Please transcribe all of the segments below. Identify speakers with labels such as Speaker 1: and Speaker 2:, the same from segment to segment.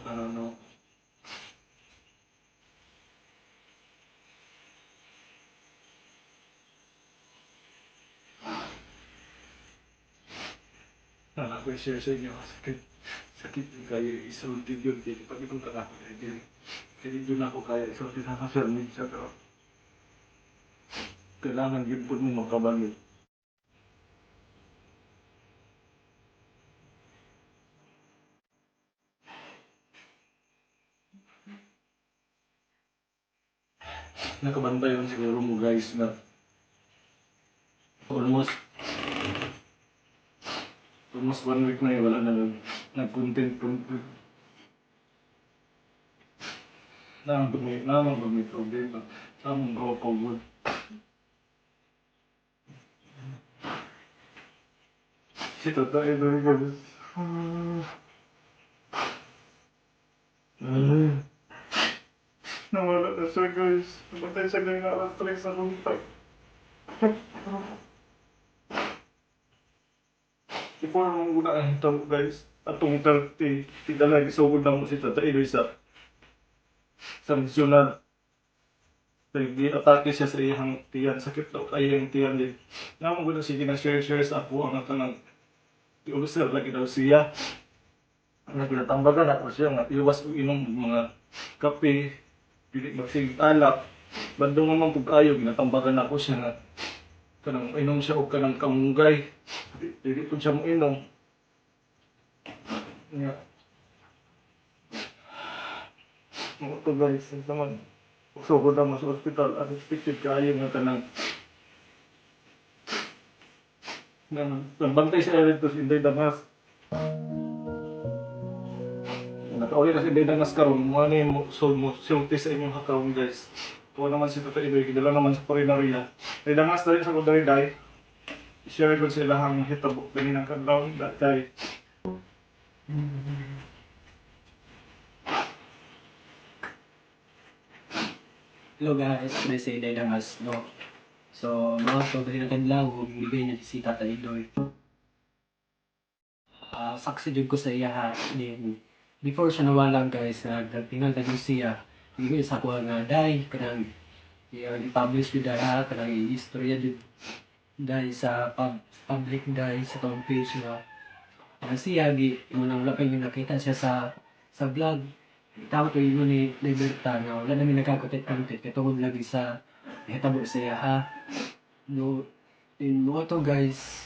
Speaker 1: I don't know. Ako i-share sa inyo. Sakit. Sakit yung kaya isulti yun. Kaya pag itong ako. Kaya hindi na ako kaya isulti sa social media. Pero kailangan yun po mo makabangit. Nakabantay yun siguro mo, guys, na almost almost one week na yun, wala na nag-content content. Naman may problema. Sa among grupo good. Si Tata Edoy, guys. Nawala na siya, guys. Namatay siya ngayong alas 3 sa lumpay. Before mong una ang tao, guys, atong 30, tidala gisugod na mo si Tata Edoy sa regional. Like, atake siya sa iyang tiyan. Sakit daw kaya yung tiyan din. Naman ko na sige na share-share sa ako ang kanang ulcer lagi daw siya. Naginatambagan ako siya nga iwas og inom og mga kape, dili magsigig alak. Bandong naman pug ayo ginatambagan ako siya nga kanang inom siya og kanang kamunggay. Dili pud siya moinom. Nga. Mo to, guys, naman sugod na mo sa ospital, unexpected kaayo nga kanang nang nabantay sa Eric to Inday Dangas. Nakauli na si Inday Dangas karon, mo ni mo so mo sulti sa inyong hakaon, guys. Kuha naman si Tata Idoy, gidala naman sa Porinaria. Inday Dangas dali sa kundari day. I-share ko sa ilahang hitabo ganinang kadlaw day.
Speaker 2: Hello guys, may si Inday Dangas, no? So, mga to, dali na kadlaw, bigay niya si Tata Idoy. Saksi jud ko sa iya ha. Then, before siya nawala, guys, nagtingal na jud siya. Hindi sa kuha nga, day, kanang i-publish jud ha, kanang i-istorya jud dahil sa public dahil sa tong page nga nga siya gi unang wala pa yung nakita siya sa vlog. Tawag ko yun ni Liberta nga wala namin nagkakontent-content kay tungod lagi sa nahitabo siya ha. No, in mo to, guys,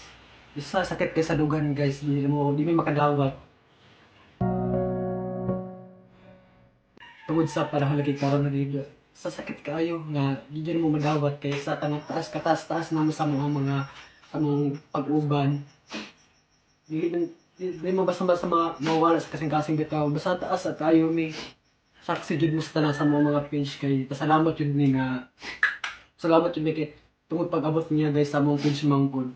Speaker 2: isa sakit kay sa dugan, guys, di mo di may makadawat tungod sa panahon lagi karon lagi sa sakit kaayo nga di jud mo madawat kay sa tanang taas kataas taas na mo sa mga sa mga pag-uban, di, di, di mo basta basta mawala sa kasing-kasing bitaw, basta taas at tayo mi saksi jud mo sa tanan sa mga page kay pasalamat jud mi nga salamat jud mi kay tungod pag-abot niya, guys, sa among page manggod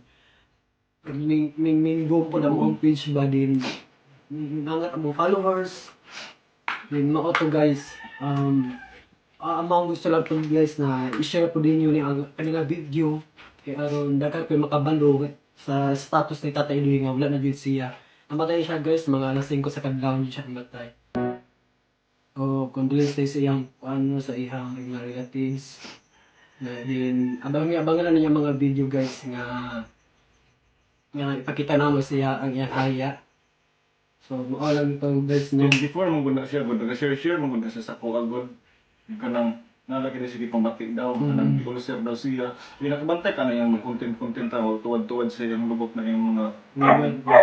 Speaker 2: ning ning ning go po na among page ba din nangat among followers din mao to, guys. Ang gusto lang po, guys, na i-share po din yun ang kanila video kay aron daghan ko makabalo sa status ni Tata Iloy nga wala na jud siya. Namatay siya, guys, mga alas 5 sa kadlawon jud siya namatay. Oh, condolence sa iyang ano sa iyang mga relatives. Na din abang abangan na niya mga video, guys, nga nga ipakita namo siya ang iyang haya. So mao lang to, guys, no.
Speaker 1: Then before mo guna siya, gud nag-share-share mo guna siya sa kuha gud. Kanang nalagi na sige pamati daw, kanang ulcer daw siya. Di nakabantay ka na yung content-content tao, tuwad-tuwad sa iyang lubok na iyang mga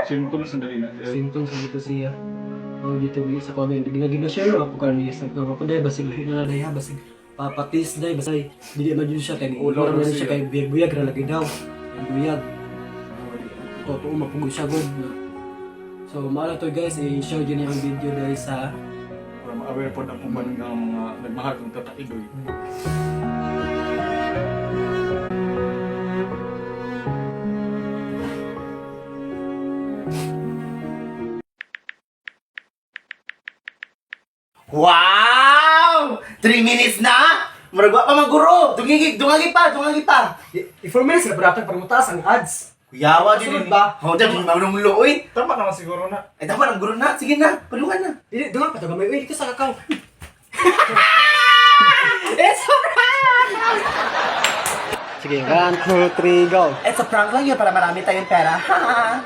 Speaker 1: symptoms na dali na siya.
Speaker 2: Symptoms dito siya. Oh, dito sa comment. Gina-share ako karon niya sa ako dai basig na na basig papatis dai basay dili man jud siya kay
Speaker 1: Ulaw
Speaker 2: ulaw
Speaker 1: na
Speaker 2: na siya
Speaker 1: siya.
Speaker 2: kay buyag buyag ra lagi daw. Buyag. Totoo mapugoy siya god. So mao to, guys, i-share jud niya ang video dai sa
Speaker 1: Para ma-aware po ang uban nga mga nagmahal kong Tata Idoy.
Speaker 3: Wow! 3 minutes na? Murag wa pa maguro. Dungigi, dungagi pa, dungagi pa.
Speaker 2: I 4 minutes na para para mutaas ang ads.
Speaker 3: Kuyawa din.
Speaker 2: Kasunod ba?
Speaker 3: Oh, dyan, di marunong uy.
Speaker 1: Tama naman siguro na.
Speaker 3: Ay, tama ang guro na. Sige na, palungan na.
Speaker 2: Dili, dunga pa to gamay. Uy, dito sa kakao. It's a prank! Sige, 1, 2, 3, go.
Speaker 3: It's a prank lang yun para marami tayong pera. Ha?